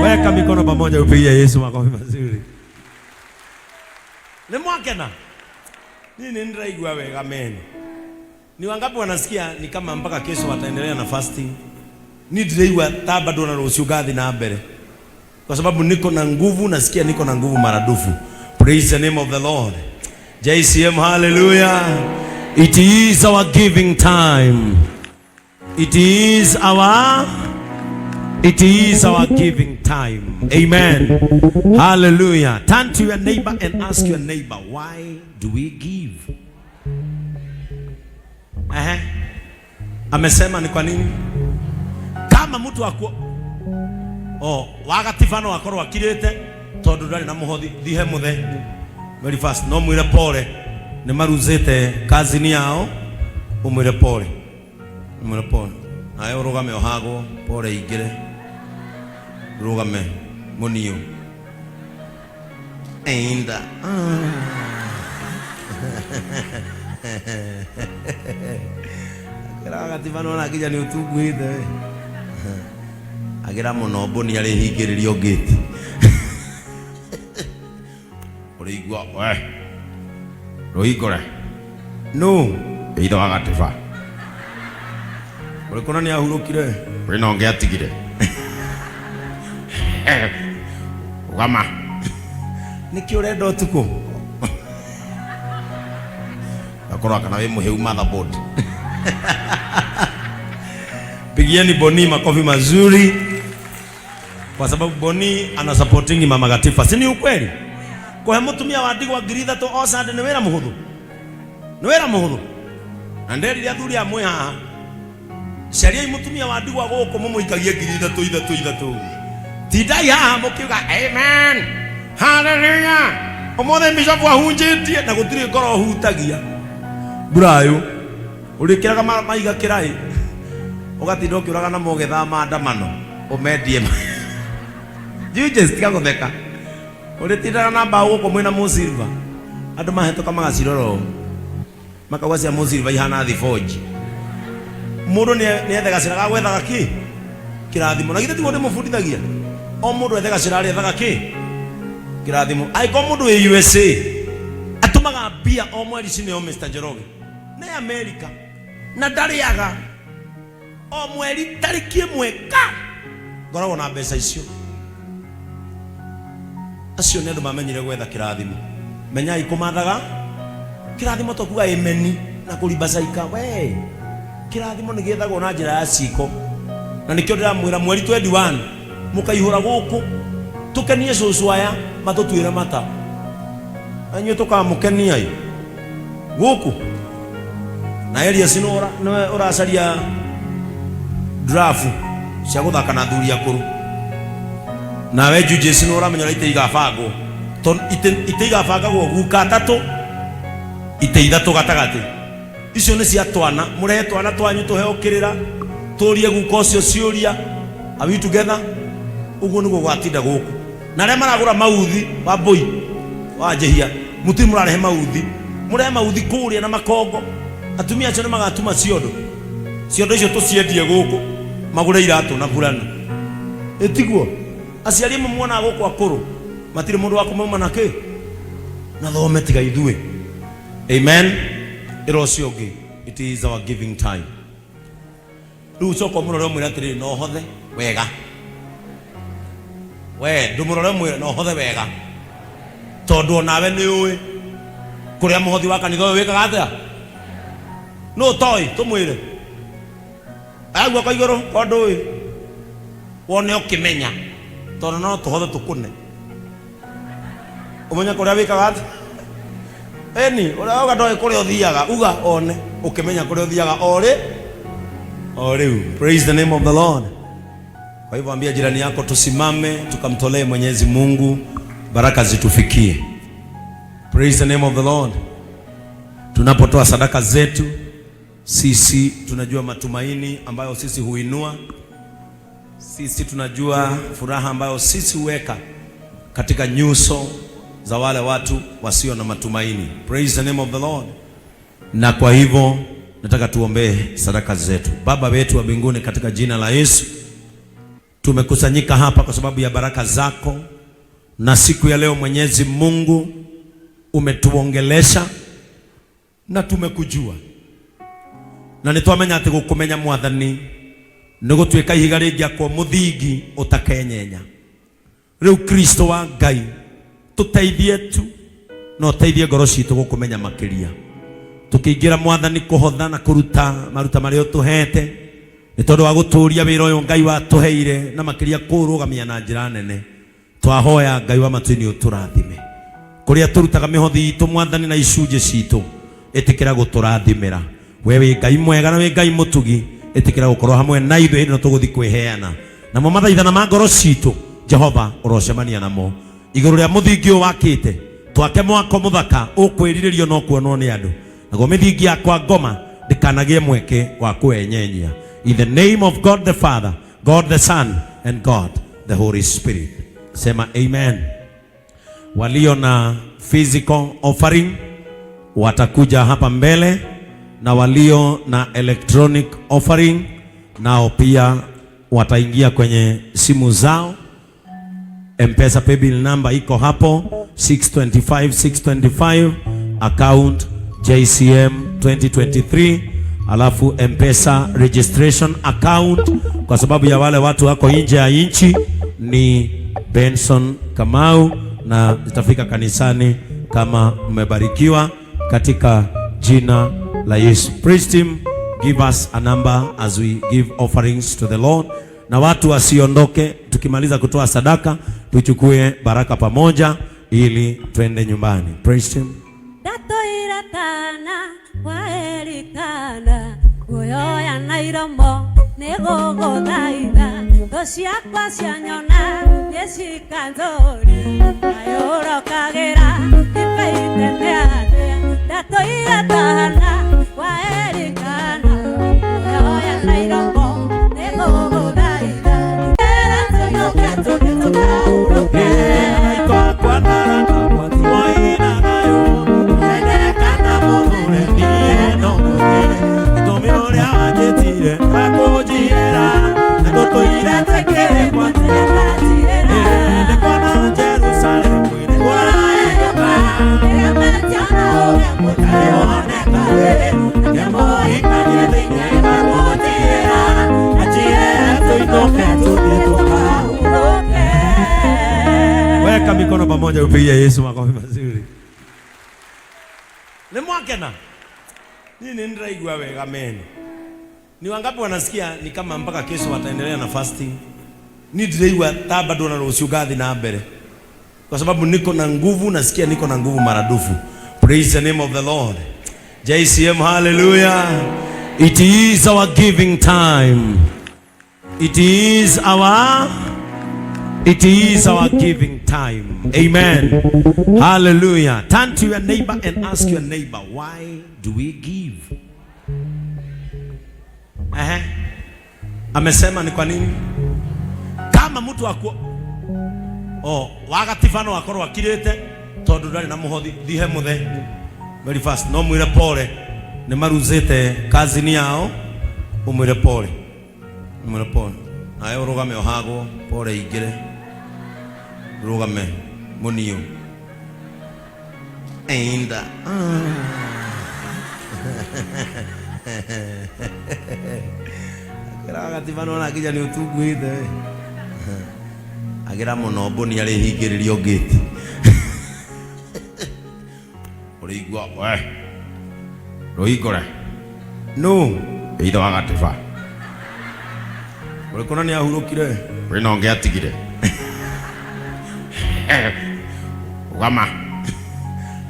Weka mikono pamoja upigie Yesu makofi mazuri. Nĩ mwakena? Niĩ nĩ ndĩraigua wega meni. Ni wangapi wanasikia ni kama mpaka kesho wataendelea na fasting? Ni ndĩraigua ta bado na rũciũ ngathi na mbere. Kwa sababu niko na nguvu, nasikia niko na nguvu maradufu. Praise the name of the Lord. JCM, hallelujah. It is our giving time. It is our giving time. Amen. Hallelujah. Turn to your neighbor and ask your neighbor, why do we give? Eh? Amesema ni kwa nini? Kama mtu aku oh, wagatifano akorwo akirite tondu ndari na muhothi thihe muthe very fast no mwire pole ni maruzite kazini yao umwire pole umwire pole nawe urugame ohagwo pole ingire rugame muniu enda akĩra gativano ona nginya nĩ ũtunguhĩte we agĩra mũno mbũni arĩhingĩrĩrio ngĩti ũrĩigua we rũhingũre nũ ithe wa gatiba ũrĩkona nĩ ahurũkire wĩna ũngĩ atigire rũgama nĩkĩ ũrenda ũtukũ akorwo kana wĩ mũhĩu motherboard pigieni Boni makofi mazuri kwa sababu Boni ana supporting mama Gatifa, si ni ukweli? Kuhe mutumia wa ndigwa 3,000 o Sunday nĩ wĩra mũhũthũ, nĩ wĩra mũhũthũ. Na nderire athuri amwe haha, cariai mutumia wa ndigwa gũkũ mũmũikagie 3,000 ithatũ ithatũ. Tindai haha mũkiuga amen hallelujah, ũmũthĩ bishop ahunjĩtie na gũtirĩ ngoro ũhutagia. Burayo ũrĩkĩraga maiga kĩraĩ ũgatinda ũkĩũraga namo ũgetha maandamano ũmendie. Judges tiga gũtheka, ũrĩtindaga na mbaũ gũkũ mwĩna mũsilva, andũ mahĩtũka magacirora ũũ makauga cia mũsilva ihana thibonji. Mũndũ nĩ ethe gacĩra ga gwethaga kĩ kĩrathimo, na githĩ tiguo ndĩmũbundithagia? O mũndũ ethe gacĩra arĩethaga kĩ kĩrathimo. Angĩkorwo mũndũ wĩ USA atũmaga mbia o mweri cineo Mr. Njoroge nĩ America na ndarĩaga o mweri tarĩki ĩmwe ka ngoragwo na mbeca icio. Acio nĩ andũ mamenyire gwetha kĩrathimo. Menyai kũmathaga kĩrathimo to kuga ĩmeni na kũribacaika we. Kĩrathimo nĩ gĩethagwo na njĩra ya ciĩko, na nĩkĩo ndĩramwĩra mweri 21 mũkaihũra gũkũ tũkenie cũcũ aya matũtuĩre mata, na inyuĩ tũkamũkenia ĩ gũkũ na Elias nĩwe ũracaria drafu cia gũthaka na athuri akũrũ, nawe Judges nĩwe ũramenya ũrĩa itĩ igabangwo, tondũ itĩ igabangagwo guka atatũ itĩ ithatũ gatagatĩ. Icio nĩ cia twana, mũrehe twana twanyu tũheo kĩrĩra, tũrie guka ũcio ciũria. Are we together? Ũguo nĩguo gwatinda gũkũ. Na arĩa maragũra mauthi wa mbũi wa njĩhia, mũtirĩ mũrarehe mauthi, mũrehe mauthi kũrĩa na makongo. Atumia acio nĩ magatuma ciondo, ciondo icio tũciendie gũkũ magũre iratũ na burana. Ĩtiguo? Aciari amwe muonaga gũkũ akũrũ matirĩ mũndũ wa kũmauma na kĩ na thome tiga ithuĩ. Amen. Ĩra ũcio ũngĩ, it is our giving time. Rĩu coka ũmũrore ũmwĩre atĩrĩrĩ, no hothe wega. We ndũmũrore ũmwĩre no hothe wega, tondũ onawe nĩ ũĩ kũrĩa mũhothi wa kanitha ũyũ wĩkaga atĩa. Nũ ũtoĩ tũmwĩre aya guoko igũrũ, ko ndũĩ wone ũkĩmenya, tondũ no tũhothe tũkũne ũmenye kũrĩa wĩkaga atĩa. Eni ũrĩa wauga ndoĩ kũrĩa ũthiaga, uga one ũkĩmenya kũrĩa ũthiaga o rĩ o rĩu. Praise the name of the Lord. Kwa hivyo ambia jirani yako tusimame tukamtolee Mwenyezi Mungu, baraka zitufikie. Praise the name of the Lord. Tunapotoa sadaka zetu, sisi tunajua matumaini ambayo sisi huinua, sisi tunajua furaha ambayo sisi huweka katika nyuso za wale watu wasio na matumaini. Praise the name of the Lord. Na kwa hivyo nataka tuombee sadaka zetu. Baba wetu wa mbinguni, katika jina la Yesu, tumekusanyika hapa kwa sababu ya baraka zako, na siku ya leo Mwenyezi Mungu umetuongelesha na tumekujua, na nĩtwamenya atĩ gũkũmenya Mwathani nĩ gũtuĩka ihiga rĩngĩakwo mũthingi ũtakenyenya. Rĩu Kristo wa Ngai, tũteithie tu na ũteithie ngoro citũ gũkũmenya makĩria, tukiingira Mwathani kũhotha na kũruta maruta marĩa ũtũhete nĩ tondũ wa gũtũria wĩra ũyũ Ngai watũheire, na makĩria kũũrũgamia na njĩra nene. Twahoya Ngai wa matu-inĩ ũtũrathime kũrĩa tũrutaga mĩhothi itũ, Mwathani, na icunjĩ citũ. Ĩtĩkĩra gũtũrathimĩra. We wĩ Ngai mwega na wĩ Ngai mũtugi. Ĩtĩkĩra gũkorwo hamwe na ithuĩ hĩndĩ ĩno tũgũthiĩ kwĩheana namo mathaithana ma ngoro citũ. Jehova, ũrocemania namo igũrũ rĩa mũthingi ũyũ wakĩte. Twake mwako mũthaka ũkwĩrirĩrio no kuonwo nĩ andũ, naguo mĩthingi yakwa ngoma ndĩkanagĩe mweke wa kũenyenyia. In the name of God the Father, God the Son and God the Holy Spirit, sema amen. Walio na physical offering watakuja hapa mbele, na walio na electronic offering nao pia wataingia kwenye simu zao. M-Pesa paybill number iko hapo, 625 625, account JCM 2023, alafu M-Pesa registration account kwa sababu ya wale watu wako nje ya nchi ni Benson Kamau, na zitafika kanisani kama mmebarikiwa katika jina la Yesu. Praise team, give us a number as we give offerings to the Lord. Na watu wasiondoke, tukimaliza kutoa sadaka tuchukue baraka pamoja ili twende nyumbani. Praise team. Ndatũire tana kwa Elikana, nguoyoya na iromo nĩgũgũthaitha. Thũ ciakwa cianyona nĩcikanjũria, nayo ũrokagĩra ibaite nĩ atĩa? Ndatũire tana kwa Elikana, nguoyoya na iromo nĩgũgũthaitha. Era tũinũke tũthiĩ tũkahurũke. Weka mikono pamoja upigie Yesu makofi mazuri. Nĩ mwakena? Nini ndiraigua wega meni. Ni wangapi wanasikia ni kama mpaka kesho wataendelea na fasting? Ni ndiraigua ta bado na rũciũ ngathi na mbere. Kwa sababu niko na nguvu, nasikia niko na nguvu maradufu. Praise the name of the Lord. JCM, hallelujah. It is our giving time. It is our giving time. Amen. Hallelujah. Turn to your neighbor and ask your neighbor, "Why do we give?" Eh? Amesema ni kwa nini? Kama mtu aku oh, wagatifano akorwo akirite tondu ndari na muhothi, thihe muthe very fast, no mwire pole ni maruzite kazini yao, umwire pole, umwire pole, nawe urugame ohagwo pole, ingire rugame munio enda kira gativano na kija ni utunguite agira muno mbuni arihingĩrĩrio ngĩti ũrĩigua we rũhingũre no ithe wa gatiba ũrĩkona nĩ ahurũkire wĩna ũngĩ atigire ugama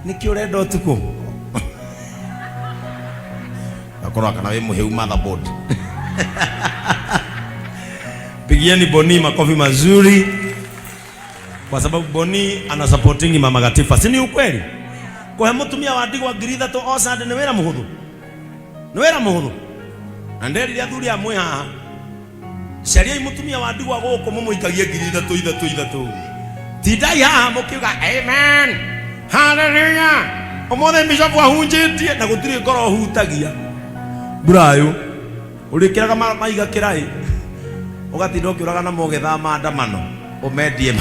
nĩkĩ ũrenda ũtukũ akorwo kana wĩ mũhĩu motherboard. Pigieni Boni makofi mazuri, kwa sababu Boni ana supporting Mama Gatifa, si ni ukweli? Kuhe mutumia wa ndigwa 3,000 o Sunday nĩ wĩra mũhũthũ, nĩ wĩra mũhũthũ. Na nderire athuri amwe haha, cariai mutumia wa ndigwa gũkũ mũmũikagie 3,000 ithatũ ithatũ. Tindai haha mũkiuga amen, haleluya, ũmũthĩ bishop ahunjĩtie na gũtirĩ ngoro ũhutagia. Burayũ ũrĩkĩraga maiga kĩraĩ ũgatinda ũkĩũraga namo ũgĩthaa maandamano ũmendie.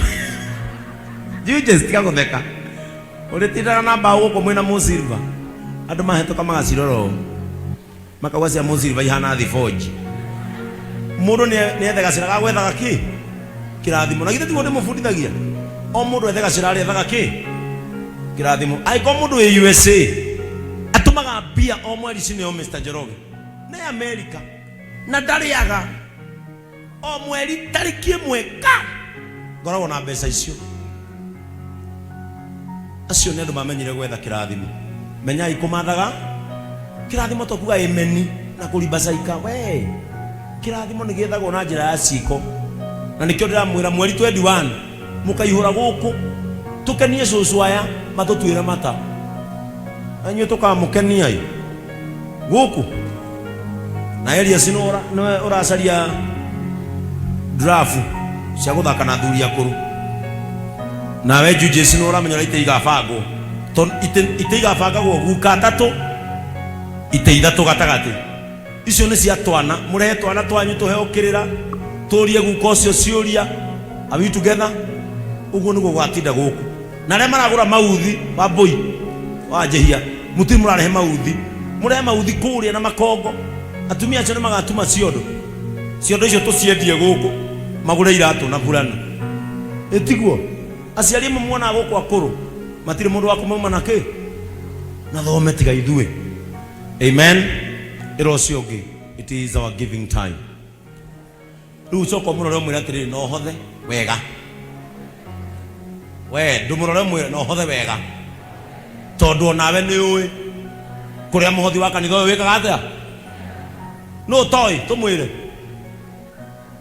Judges, tiga gũtheka. Ũrĩtindaga na mbaũ gũkũ mwĩna mũsilva, andũ mahĩtũka magacirora ũũ makauga cia mũsilva ihana thibonji. Mũndũ nĩ ethe gacĩra ga gwethaga kĩ kĩrathimo, na githĩ tiguo ndĩmũbundithagia? O mũndũ ethe gacĩra arĩa ethaga kĩ kĩrathimo. Angĩkorwo mũndũ wĩ USA atũmaga mbia o mweri cineo Mr. Njoroge nĩ America na ndarĩaga o mweri tarĩki 1 ka ngoragwo na mbeca icio. Acio nĩ andũ mamenyire gwetha kĩrathimo. Menyai kũmathaga kĩrathimo to kuga ameni na kũribacaika. We, kĩrathimo nĩ gĩethagwo na njĩra ya ciĩko, na nĩkĩo ndĩramwĩra mweri 21 mũkaihũra gũkũ tũkenie cũcũ aya matũtuĩre mata, na inyuĩ tũkamũkenia ĩ gũkũ. Na Elias nĩwe ũracaria drafu cia gũthaka na athuri akũrũ, nawe Judges nĩwe ũramenya ũrĩa itĩ igabangwo, tondũ itĩ igabangagwo guka atatũ, itĩ ithatũ gatagatĩ. Icio nĩ cia twana, mũrehe twana twanyu tũheo kĩrĩra, tũrie guka ũcio ciũria. Are we together? Ũguo nĩguo gwatinda gũkũ. Na arĩa maragũra mauthi wa mbũi wa njĩhia, mũtirĩ mũrarehe mauthi, mũrehe mauthi kũrĩa na makongo. Atumia acio nĩ magatuma ciondo, ciondo icio tũciendie gũkũ magũre iratũ na burana. Ĩtiguo aciari amwe muonaga gũkũ akũrũ matirĩ mũndũ wa kũmauma na kĩ na thome tiga ithuĩ. Amen. Ĩra ũcio ũngĩ, it is our giving time. Rĩu coka ũmũrore ũmwĩre atĩrĩrĩ, no hothe wega. We ndũmũrore ũmwĩre no hothe wega, tondũ onawe nĩ ũĩ kũrĩa mũhothi wa kanitha ũyũ wĩkaga atĩa. Nũ ũtoĩ? Tũmwĩre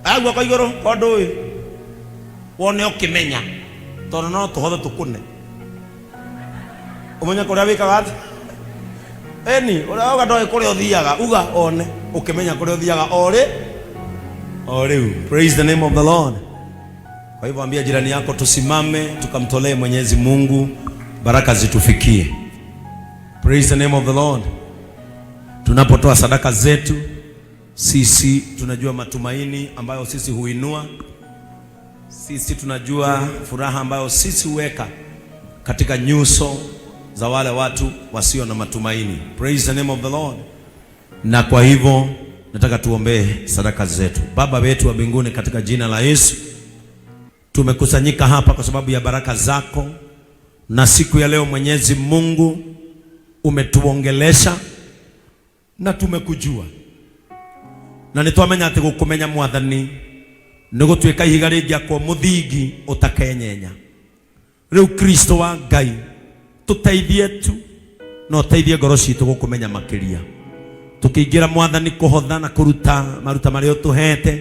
aya guoko igũrũ, ko ndũĩ, wone ũkĩmenya, tondũ no tũhothe tũkũne ũmenye kũrĩa wĩkaga atĩa. Eni ũrĩa wauga ndoĩ kũrĩa ũthiaga, uga one ũkĩmenya kũrĩa ũthiaga o rĩ o rĩu. Praise the name of the Lord. Kwa hivyo ambia jirani yako, tusimame tukamtolee Mwenyezi Mungu, baraka zitufikie. Praise the name of the Lord. Tunapotoa sadaka zetu, sisi tunajua matumaini ambayo sisi huinua, sisi tunajua furaha ambayo sisi huweka katika nyuso za wale watu wasio na matumaini. Praise the name of the Lord. Na kwa hivyo nataka tuombee sadaka zetu. Baba wetu wa mbinguni, katika jina la Yesu, tumekusanyika hapa kwa sababu ya baraka zako, na siku ya leo Mwenyezi Mungu umetuongelesha na tumekujua, na nĩtwamenya atĩ gũkũmenya Mwathani nĩ gũtuĩka ihiga rĩngĩakwo mũthingi ũtakenyenya. Rĩu Kristo wa Ngai, tũteithie tu na ũteithie ngoro citũ gũkũmenya makĩria, tũkĩingĩra Mwathani kũhotha na kũruta maruta marĩa ũtũhete,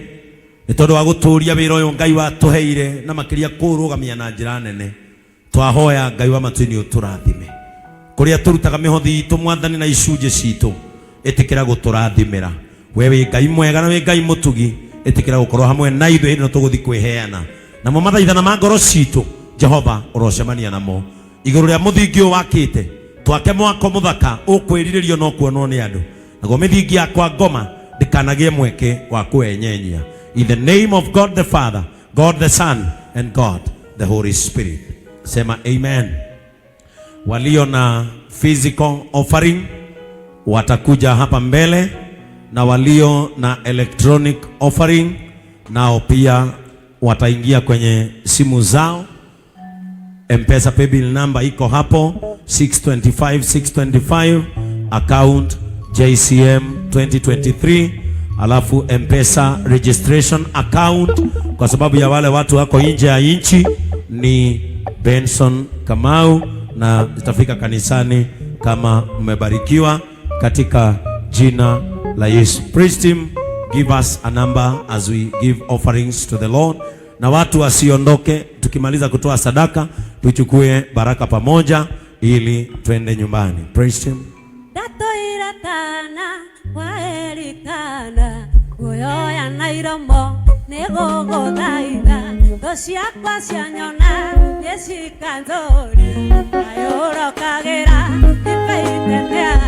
nĩ tondũ wa gũtũũria wĩra ũyũ Ngai watũheire, na makĩria kũũrũgamia na njĩra nene. Twahoya Ngai wa matu-inĩ ũtũrathime kũrĩa tũrutaga mĩhothi itũ Mwathani na icunjĩ citũ, ĩtĩkĩra gũtũrathimĩra. We wĩ Ngai mwega na wĩ Ngai mũtugi, ĩtĩkĩra gũkorwo hamwe na ithuĩ hĩndĩ ĩno tũgũthiĩ kwĩheana. Namo mathaithana ma ngoro citũ, Jehova, ũrocemania namo igũrũ rĩa mũthingi ũyũ wakĩte. Twake mwako mũthaka ũkwĩrirĩrio no kuonwo nĩ andũ, naguo mĩthingi yakwa ngoma ndĩkanagĩe mweke wa kũenyenyia. In the name of God the Father, God the Son and God the Holy Spirit, sema amen. Walio na physical offering watakuja hapa mbele, na walio na electronic offering nao pia wataingia kwenye simu zao. M-Pesa paybill number iko hapo 625 625, account JCM 2023, alafu M-Pesa registration account kwa sababu ya wale watu wako nje ya nchi ni Benson Kamau, na itafika kanisani kama mmebarikiwa katika jina la Yesu. Praise team, Give us a number as we give offerings to the Lord. Na watu wasiondoke, tukimaliza kutoa sadaka tuchukue baraka pamoja ili twende nyumbani. Praise him. Ndatũire tana kwa Elikana, nguoya na iromo nĩgũgũthaitha, thũ ciakwa cianyona nĩcikanjũria, kayũrokagĩra ndibei tene.